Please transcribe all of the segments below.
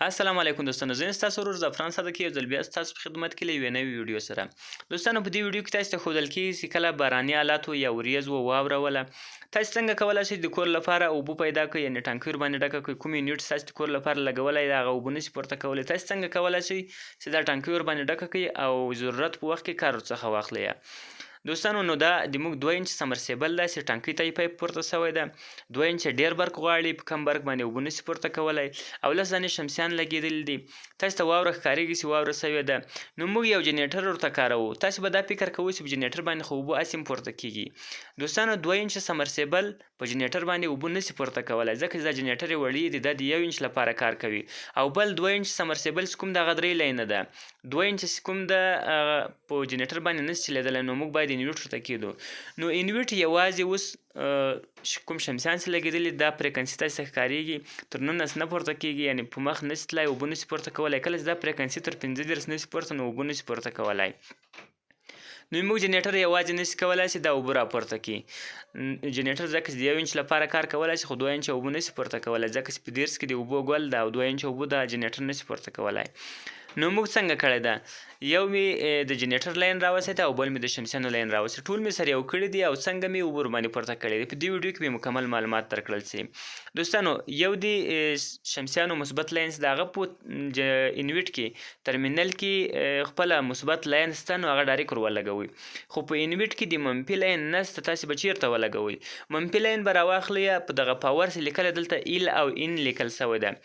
السلام علیکم دوستانو، زه ستاسو ورور زعفران صادقي یو ځل بیا ستاسو په خدمت کې له یوې نوې ویډیو سره. دوستانو، په دې ویډیو کې تاسو ته ښودل کېږي چې کله باراني حالاتو یا وریځ و واوره وله، تاسو څنګه کولی شئ د کور لپاره اوبه پیدا کړئ، یعنې ټانکۍ ورباندې ډکه کړئ. کوم یونټ تاسو د کور لپاره لګولی دی هغه اوبه نشي پورته کولی، تاسو څنګه کولی شئ چې دا ټانکۍ ورباندې ډکه کړئ او ضرورت په وخت کې کار ورڅخه واخلئ. دوستانو، نو دا د موږ 2 انچ سمرسیبل ده چې ټانکۍ ته یې پایپ پورته شوی ده. 2 انچ ډېر برق غواړي، په کم برق باندې اوبه نشي پورته کولی او 10 دانې شمسیان لګېدلي دي. تاسو ته واوره ښکارېږي چې واوره شوې ده. نو موږ یو جنریټر ورته کاروو. تاسو به دا فکر کوئ چې په جنریټر باندې خو اوبه هسې هم پورته کېږي. دوستانو، 2 انچ سمرسیبل په جنریټر باندې اوبه نشي پورته کولی، ځکه چې دا جنریټر یې وړې دي، دا د 1 انچ لپاره کار کوي. او بل 2 انچ سمرسیبل چې کوم د هغه 3 لاینه ده، 2 انچ چې کوم ده په جنریټر باندې نشي چلېدلی، نو موږ باید انویټ ورته کېدو. نو انویټ یوازې اوس کوم شمسیان چې لګېدلي دا فریکونسي تاسو ته ښکارېږي تر 19 نه پورته کېږي، یعنې په مخ نشي تلای، اوبه نشي پورته کولی. کله چې دا فریکونسي تر 35 نشي پورته، نو اوبه نشي پورته کولی. نو موږ جنریټر یوازې نشي کولی چې دا اوبه راپورته کړي. جنریټر ځکه چې د 1 انچ لپاره کار کولی شي، خو 2 انچ اوبه نشي پورته کولی، ځکه چې په 30 کې د اوبو ګل ده او 2 انچ اوبه دا جنریټر نشي پورته کولی. نو موږ څنګه کړی ده، یو مې د جنریټر لاین راوستی او بل مې د شمسیانو لاین راوستی، ټول مې سره یو کړي دي او څنګه مې اوبه ورباندې پورته کړي دي. په دې ویډیو کې به مکمل معلومات درکړل شي. دوستانو، یو د شمسیانو مثبت لاین د هغه په انویټ کې ترمینل کې خپله مثبت لاین شته، نو هغه ډایرک ور ولګوئ. خو په انویټ کې د منفي لاین نشته، تاسې به چېرته ولګوئ؟ منفي لاین به راواخلئ، په دغه پاور چې لیکلی دلته ایل او ان لیکل شوی ده،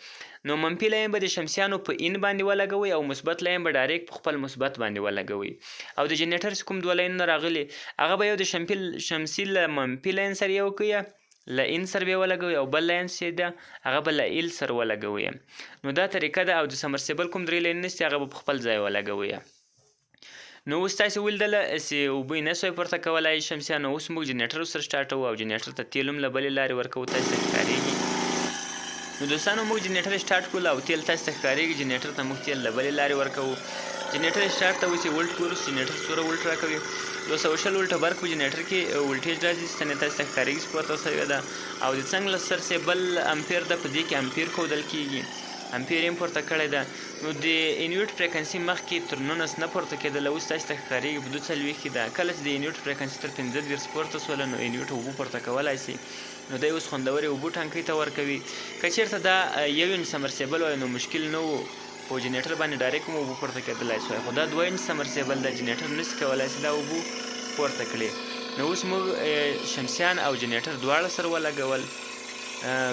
نو منفي لاین به د شمسیانو په ان باندې ولګوئ او مثبت لاین به ډایرک په خپل مثبت باندې ولګوئ. او د جنریټر چې کوم 2 لاینونه راغلي هغه به یو د شمسي له منفي لاین سره یو کړئ، له ان سره به یې ولګوئ، او بل لاین چې ده هغه به له ایل سره ولګوئ. نو دا طریقه ده. او د سمرسیبل کوم 3 لاینونه شته هغه به په خپل ځای ولګوئ. نو اوس تاسې ولیدله چې اوبه یې نه شوای پورته کولی شمسیان. نو اوس موږ جنریټر سره سټارټوو او جنریټر ته تیل هم له بلې لارې ورکوو، تاسې ته ښکارېږي. نو دوستانو، موږ جنریټر سټارټ کړو او تیل تاسې ته ښکارېږي، جنریټر ته موږ تیل له بلې لارې ورکوو. جنریټر سټارټ ته اوس یې ولټ ګورو چې جنریټر څومره ولټ راکوي. 220 ولټه برق په جنریټر کې ولټیج راځي، ستنې تاسې ته ښکارېږي چې پورته شوې ده. او د څنګ له سر سه بل امپیر ده، په دې کې امپیر ښودل کېږي، امپیر یې هم پورته کړی ده. نو د انویټ فریکونسي مخکې تر 19 نه پورته کېدله، اوس تاسې ته ښکارېږي په 42 کې ده. کله چې د انویټ فریکونسي تر 35 پورته شوله، نو انویټ اوبه پورته کولی شي. نو دی اوس خوندورې اوبه ټانکۍ ته ورکوي. که چېرته دا 1 انچ سمرسیبل وای نو مشکل نه و، په جنریټر باندې ډایرک هم اوبه پورته کېدلی شوای، خو دا 2 انچ سمرسیبل ده، جنریټر نشي کولی چې دا اوبه پورته کړي. نو اوس موږ شمسیان او جنریټر دواړه سره ولګول،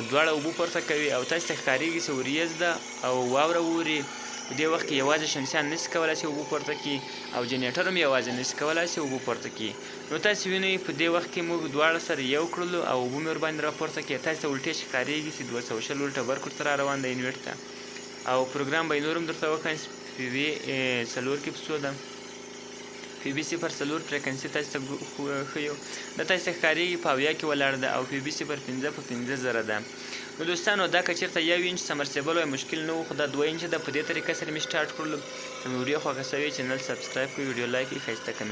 دواړه اوبه پورته کوي. او تاسې ته ښکارېږي چې وریځ ده او واوره اوري. په دې وخت کې یوازې شمسیان نشي کولی چې اوبه پورته کړي او جنریټر هم یوازې نشي کولی چې اوبه پورته کړي. نو تاسې وینئ په دې وخت کې موږ دواړه سره یو کړلو او اوبه مې ورباندې راپورته کړې. تاسې ته ولټیج ښکارېږي چې 220 ولټه برق ورته را روان دی انویټ ته. او پروګرام به یې نور هم درته وښایم چې پي وي 4 کې په څو ده. پي بي 04 فریکونسي تاسې ته ښیو، دا تاسې ته ښکارېږي په 70 کې ولاړ ده او پي بي 05 په 5000 ده. نو دوستانو، دا که چېرته 1 انچ سمرسیبل وای مشکل نه و، خو دا 2 انچ ده. په دې طریقه سره مې سټارټ کړلو. که مې ویډیو خوښه شوې چینل سبسکرایب کړئ، ویډیو لایک کړئ، ښایسته کمنټ.